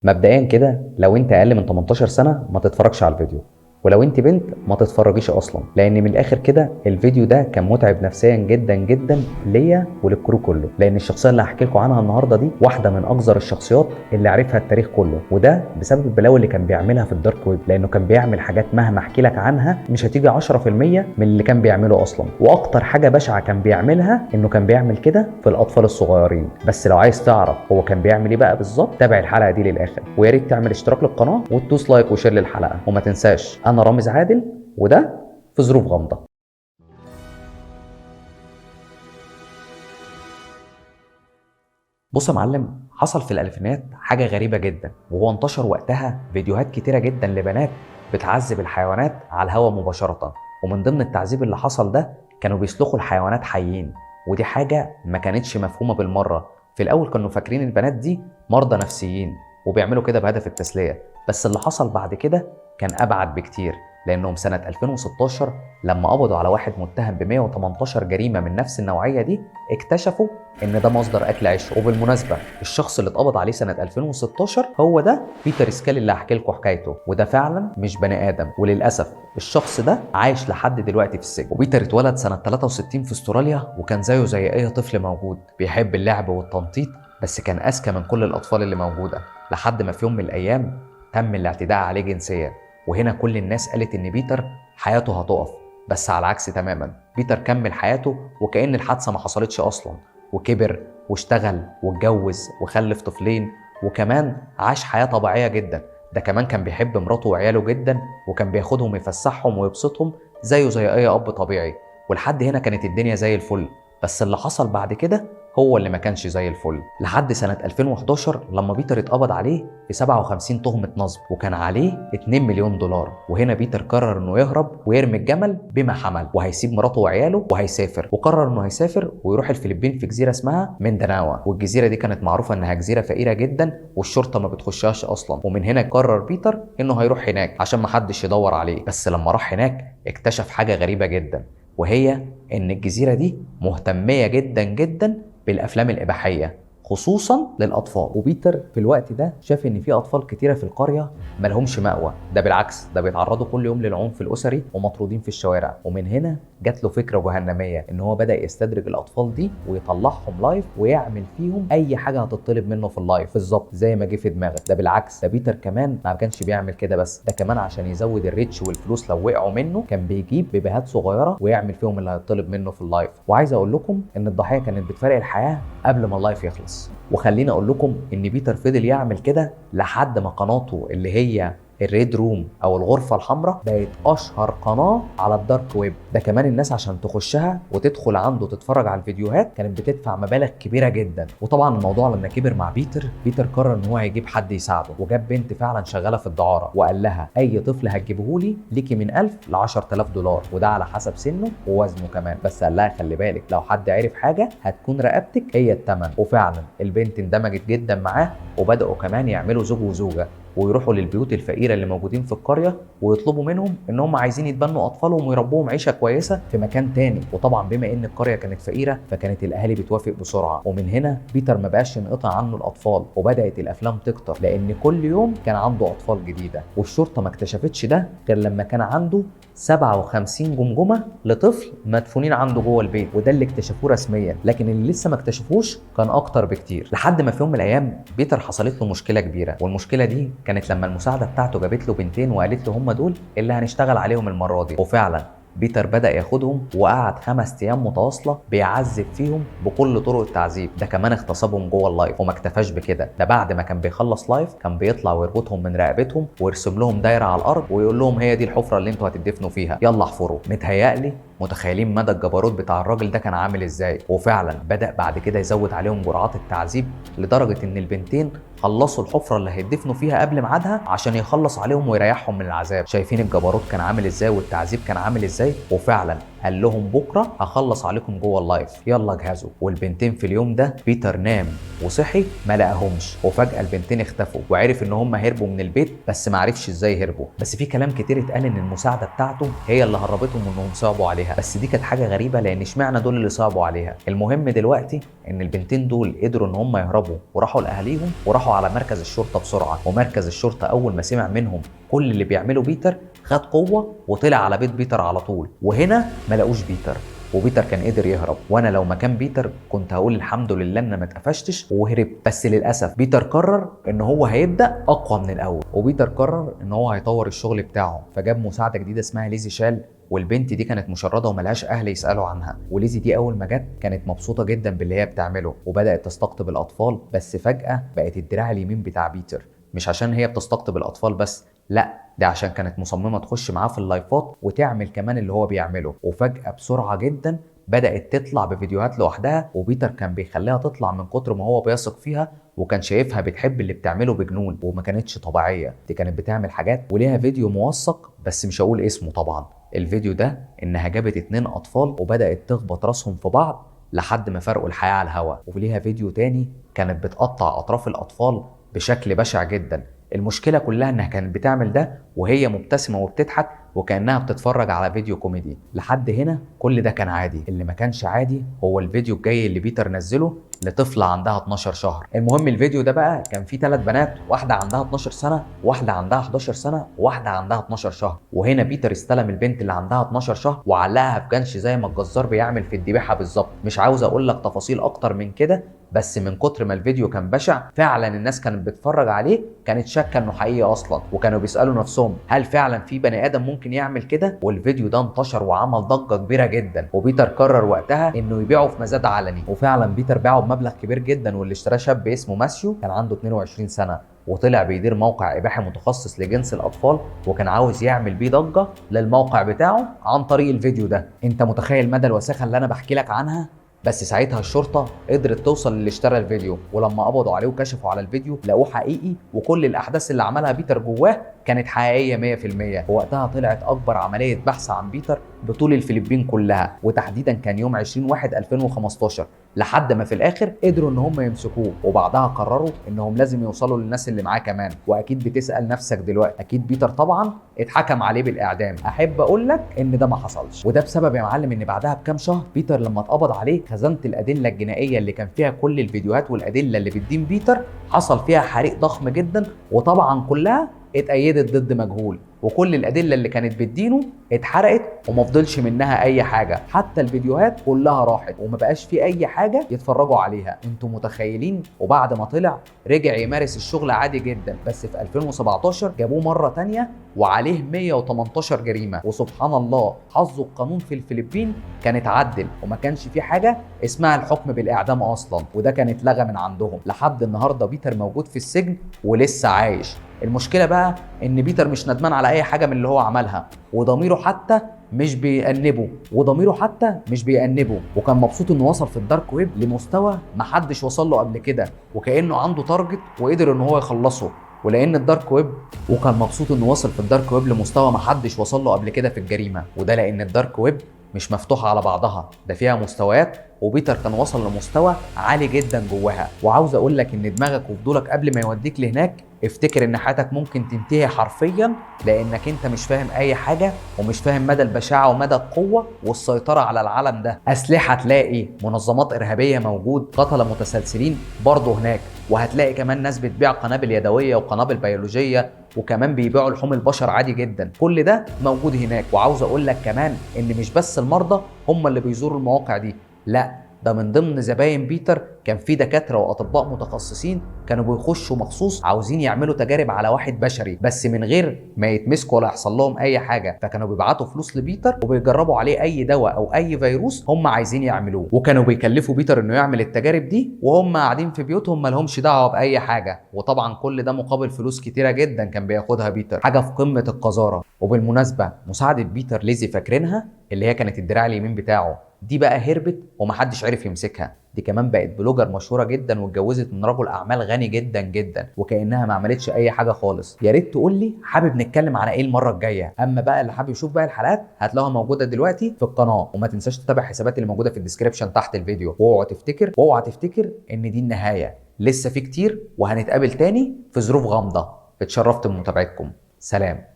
مبدئيا كده لو انت اقل من 18 سنة ما تتفرجش على الفيديو، ولو انت بنت ما تتفرجيش اصلا، لان من الاخر كده الفيديو ده كان متعب نفسيا جدا جدا ليا ولل crew كله، لان الشخصية اللي هحكي لكم عنها النهارده دي واحدة من اقذر الشخصيات اللي عرفها التاريخ كله، وده بسبب البلاوي اللي كان بيعملها في ال dark web، لانه كان بيعمل حاجات مهما احكي لك عنها مش هتيجي 10% من اللي كان بيعمله اصلا. واكتر حاجة بشعة كان بيعملها انه كان بيعمل كده في الاطفال الصغيرين. بس لو عايز تعرف هو كان بيعمل ايه بقى بالظبط تابع الحلقة دي للاخر، ويا ريت تعمل اشتراك للقناة وتدوس like و share للحلقة، وما تنساش أنا رامز عادل وده في ظروف غامضة. بص يا معلم، حصل في الألفينات حاجة غريبة جدا، وهو انتشر وقتها فيديوهات كتيرة جدا لبنات بتعذب الحيوانات على الهواء مباشرة، ومن ضمن التعذيب اللي حصل ده كانوا بيسلخوا الحيوانات حيين، ودي حاجة ما كانتش مفهومة بالمرة. في الأول كانوا فاكرين البنات دي مرضى نفسيين وبيعملوا كده بهدف التسلية، بس اللي حصل بعد كده كان أبعد بكتير، لأنهم سنة 2016 لما قبضوا على واحد متهم ب 118 جريمة من نفس النوعية دي اكتشفوا إن ده مصدر أكل عيشه. وبالمناسبة الشخص اللي اتقبض عليه سنة 2016 هو ده بيتر سكالي اللي هحكي لكم حكايته، وده فعلا مش بني آدم، وللأسف الشخص ده عايش لحد دلوقتي في السجن. وبيتر اتولد سنة 63 في استراليا، وكان زيه زي أي طفل موجود، بيحب اللعب والتنطيط، بس كان أذكى من كل الأطفال اللي موجودة، لحد ما في يوم من الأيام تم الاعتداء عليه جنسيا. وهنا كل الناس قالت إن بيتر حياته هتقف، بس على العكس تماما، بيتر كمل حياته وكأن الحادثة ما حصلتش أصلا، وكبر واشتغل واتجوز وخلف طفلين، وكمان عاش حياة طبيعية جدا. ده كمان كان بيحب مراته وعياله جدا، وكان بياخدهم يفسحهم ويبسطهم زيه زي أي أب طبيعي. ولحد هنا كانت الدنيا زي الفل، بس اللي حصل بعد كده هو اللي ما كانش زي الفل. لحد سنة 2011 لما بيتر اتقبض عليه في 57 تهمة نصب، وكان عليه 2 مليون دولار. وهنا بيتر قرر انه يهرب ويرمي الجمل بما حمل، وهيسيب مراته وعياله وهيسافر. وقرر انه هيسافر ويروح الفلبين في جزيرة اسمها مينداناوا، والجزيرة دي كانت معروفة انها جزيرة فقيرة جدا والشرطة ما بتخشهاش اصلا. ومن هنا قرر بيتر انه هيروح هناك عشان ما حدش يدور عليه. بس لما راح هناك اكتشف حاجة غريبة جدا، وهي ان الجزيرة دي مهتمية جدا جدا بالافلام الاباحية خصوصا للاطفال. وبيتر في الوقت ده شاف ان في اطفال كتيرة في القرية مالهمش مأوى، ده بالعكس ده بيتعرضوا كل يوم للعنف الاسري ومطرودين في الشوارع. ومن هنا جات له فكرة جهنميه، ان هو بدا يستدرج الاطفال دي ويطلعهم live ويعمل فيهم اي حاجة هتطلب منه في ال live بالظبط زي ما جه في دماغك. ده بالعكس ده بيتر كمان ما كانش بيعمل كده بس، ده كمان عشان يزود ال reach والفلوس لو وقعوا منه كان بيجيب بيبيهات صغيرة ويعمل فيهم اللي هيطلب منه في ال live. وعايز اقول لكم ان الضحية كانت بتفارق الحياة قبل ما ال live يخلص. وخليني اقول لكم ان بيتر فضل يعمل كده لحد ما قناته اللي هي ال Red Room او الغرفة الحمراء بقت اشهر قناة على ال dark web. ده كمان الناس عشان تخشها وتدخل عنده تتفرج على الفيديوهات كانت بتدفع مبالغ كبيرة جدا. وطبعا الموضوع لما كبر مع بيتر، بيتر قرر ان هو هيجيب حد يساعده، وجاب بنت فعلا شغالة في الدعاره وقال لها اي طفل هتجيبه لي ليكي من 1000 ل 10000 دولار، وده على حسب سنة ووزنه كمان. بس قال لها خلي بالك لو حد عرف حاجة هتكون رقبتك هي الثمن. وفعلا البنت اندمجت جدا معاه، وبداوا كمان يعملوا زوج وزوجه ويروحوا للبيوت الفقيرة اللي موجودين في القرية ويطلبوا منهم ان هم عايزين يتبنوا اطفالهم ويربوهم عيشه كويسة في مكان تاني. وطبعا بما ان القرية كانت فقيرة فكانت الاهالي بتوافق بسرعة. ومن هنا بيتر ما بقاش ينقطع عنه الاطفال، وبدات الافلام تكتر لان كل يوم كان عنده اطفال جديدة. والشرطة ما اكتشفتش ده غير لما كان عنده 57 جمجمه لطفل مدفونين عنده جوه البيت، وده اللي اكتشفوه رسميا، لكن اللي لسه ما اكتشفوش كان اكتر بكتير. لحد ما في يوم من الايام بيتر حصلت له مشكلة كبيرة، والمشكلة دي كانت لما المساعدة بتاعته جابت له بنتين وقالت له هم دول اللي هنشتغل عليهم المرة دي. وفعلا بيتر بدأ ياخدهم وقعد 5 أيام متواصلة بيعذب فيهم بكل طرق التعذيب. ده كمان اغتصبهم جوه ال live، وما اكتفاش بكده، ده بعد ما كان بيخلص live كان بيطلع ويربطهم من رقبتهم ويرسم لهم دايرة على الأرض ويقول لهم هي دي الحفرة اللي انتوا هتدفنوا فيها، يلا احفروا. متهيألي متخيلين مدى الجبروت بتاع الراجل ده كان عامل ازاي. وفعلا بدأ بعد كده يزود عليهم جرعات التعذيب لدرجة ان البنتين خلصوا الحفرة اللي هيدفنوا فيها قبل ميعادها عشان يخلص عليهم ويريحهم من العذاب. شايفين الجبروت كان عامل ازاي والتعذيب كان عامل ازاي. وفعلا قال لهم بكره هخلص عليكم جوه ال live، يلا اجهزوا. والبنتين في اليوم ده بيتر نام وصحي ما لقاهمش، وفجأة البنتين اختفوا وعرف ان هم هربوا من البيت، بس ما عرفش ازاي هربوا. بس في كلام كتير اتقال ان المساعدة بتاعته هي اللي هربتهم وانهم صعبوا عليها، بس دي كانت حاجة غريبة لان اشمعنى دول اللي صعبوا عليها. المهم دلوقتي ان البنتين دول قدروا ان هم يهربوا وراحوا لاهاليهم وراحوا راحوا على مركز الشرطة بسرعة، ومركز الشرطة اول ما سمع منهم كل اللي بيعمله بيتر خد قوة وطلع على بيت بيتر على طول، وهنا ما لقوش بيتر، وبيتر كان قدر يهرب. وانا لو مكان بيتر كنت هقول الحمد لله ان ما اتقفشتش وهربت، بس للاسف بيتر قرر ان هو هيبدا اقوى من الاول، وبيتر قرر ان هو هيطور الشغل بتاعه، فجاب مساعدة جديدة اسمها ليزي شال، والبنت دي كانت مشرده وملهاش اهل يسالوا عنها. وليزي دي اول ما جت كانت مبسوطة جدا باللي هي بتعمله، وبدات تستقطب الاطفال، بس فجاة بقت الدراع اليمين بتاع بيتر، مش عشان هي بتستقطب الاطفال بس، لا ده عشان كانت مصممه تخش معاه في اللايفات وتعمل كمان اللي هو بيعمله. وفجاة بسرعة جدا بدات تطلع بفيديوهات لوحدها، وبيتر كان بيخليها تطلع من كتر ما هو بيثق فيها، وكان شايفها بتحب اللي بتعمله بجنون، وما كانتش طبيعية، دي كانت بتعمل حاجات وليها فيديو موثق بس مش هقول اسمه طبعا. الفيديو ده انها جابت 2 اطفال وبدات تخبط راسهم في بعض لحد ما فرقوا الحياة على الهوا، وليها فيديو تاني كانت بتقطع اطراف الاطفال بشكل بشع جدا. المشكلة كلها انها كانت بتعمل ده وهي مبتسمة وبتضحك وكانها بتتفرج على فيديو كوميدي. لحد هنا كل ده كان عادي، اللي ما كانش عادي هو الفيديو الجاي اللي بيتر نزله لطفله عندها 12 شهر. المهم الفيديو ده بقى كان فيه 3 بنات، واحدة عندها 12 سنة، واحدة عندها 11 سنة، وواحدة عندها 12 شهر. وهنا بيتر استلم البنت اللي عندها 12 شهر وعلقها في جنش زي ما الجزار بيعمل في الذبيحة بالظبط. مش عاوز اقول لك تفاصيل اكتر من كده، بس من كتر ما الفيديو كان بشع فعلا الناس كانت بتتفرج عليه كانت شاكه انه حقيقي اصلا، وكانوا بيسالوا نفسهم هل فعلا في بني ادم ممكن يعمل كده؟ والفيديو ده انتشر وعمل ضجه كبيرة جدا، وبيتر قرر وقتها انه يبيعه في مزاد علني، وفعلا بيتر باعه بمبلغ كبير جدا، واللي اشتراه شاب اسمه ماسيو كان عنده 22 سنة، وطلع بيدير موقع اباحي متخصص لجنس الاطفال، وكان عاوز يعمل بيه ضجه للموقع بتاعه عن طريق الفيديو ده. انت متخيل مدى الوساخه اللي انا بحكي لك عنها؟ بس ساعتها الشرطة قدرت توصل للي اشترى الفيديو، ولما قبضوا عليه وكشفوا على الفيديو لقوه حقيقي، وكل الأحداث اللي عملها بيتر جواه كانت حقيقية 100%. ووقتها طلعت أكبر عملية بحث عن بيتر بطول الفلبين كلها، وتحديدا كان يوم 20/1/2015، لحد ما في الآخر قدروا إن هم يمسكوه، وبعدها قرروا إنهم لازم يوصلوا للناس اللي معاه كمان. وأكيد بتسأل نفسك دلوقتي أكيد بيتر طبعا اتحكم عليه بالإعدام. أحب أقول لك إن ده ما حصلش، وده بسبب يا معلم إن بعدها بكام شهر بيتر لما اتقبض عليه خزانة الأدلة الجنائية اللي كان فيها كل الفيديوهات والأدلة اللي بتدين بيتر حصل فيها حريق ضخم جدا، وطبعا كلها اتأيدت ضد مجهول، وكل الأدلة اللي كانت بتدينه اتحرقت وما فضلش منها أي حاجة، حتى الفيديوهات كلها راحت وما بقاش في أي حاجة يتفرجوا عليها. انتوا متخيلين؟ وبعد ما طلع رجع يمارس الشغل عادي جدا، بس في 2017 جابوه مرة تانية وعليه 118 جريمة، وسبحان الله حظه القانون في الفلبين كان اتعدل وما كانش في حاجة اسمها الحكم بالإعدام أصلا، وده كان اتلغى من عندهم. لحد النهاردة بيتر موجود في السجن ولسه عايش. المشكلة بقى إن بيتر مش ندمان على أي حاجة من اللي هو عملها، وضميره حتى مش بيأنبه، وكان مبسوط إنه وصل في ال dark web لمستوى محدش وصل له قبل كده، وكأنه عنده target وقدر إن هو يخلصه. ولان ال dark web وكان مبسوط انه وصل في ال dark web لمستوى محدش وصل له قبل كده في الجريمة، وده لان ال dark web مش مفتوحة على بعضها، ده فيها مستويات، وبيتر كان وصل لمستوى عالي جدا جواها. وعاوز اقول لك ان دماغك وفضولك قبل ما يوديك لهناك افتكر ان حياتك ممكن تنتهي حرفيا، لانك انت مش فاهم اي حاجة ومش فاهم مدى البشاعه ومدى القوة والسيطرة على العالم ده. اسلحة تلاقي، منظمات ارهابية موجود، قتله متسلسلين برضه هناك، وهتلاقي كمان ناس بتبيع قنابل يدوية وقنابل بيولوجية، وكمان بيبيعوا لحوم البشر عادي جدا. كل ده موجود هناك. وعاوز اقول لك كمان ان مش بس المرضى هم اللي بيزوروا المواقع دي، لا ده من ضمن زباين بيتر كان في دكاترة واطباء متخصصين كانوا بيخشوا مخصوص عاوزين يعملوا تجارب على واحد بشري بس من غير ما يتمسكوا ولا يحصل لهم اي حاجة، فكانوا بيبعتوا فلوس لبيتر وبيجربوا عليه اي دواء او اي فيروس هم عايزين يعملوه، وكانوا بيكلفوا بيتر انه يعمل التجارب دي وهم قاعدين في بيوتهم ما لهمش دعوه باي حاجة، وطبعا كل ده مقابل فلوس كتيرة جدا كان بياخدها بيتر. حاجة في قمة القذاره. وبالمناسبة مساعدة بيتر ليزي فاكرينها اللي هي كانت الدراع اليمين بتاعه دي بقى هربت ومحدش عرف يمسكها، دي كمان بقت blogger مشهورة جدا واتجوزت من رجل اعمال غني جدا جدا، وكانها ما عملتش اي حاجة خالص. يا ريت تقول لي حابب نتكلم على ايه المرة الجاية. اما بقى اللي حابب يشوف باقي الحلقات هتلاقوها موجودة دلوقتي في القناة، وما تنساش تتابع حساباتي اللي موجودة في ال description تحت الفيديو. واوعى تفتكر ان دي النهاية، لسه في كتير وهنتقابل تاني في ظروف غامضة. اتشرفت بمتابعتكم، سلام.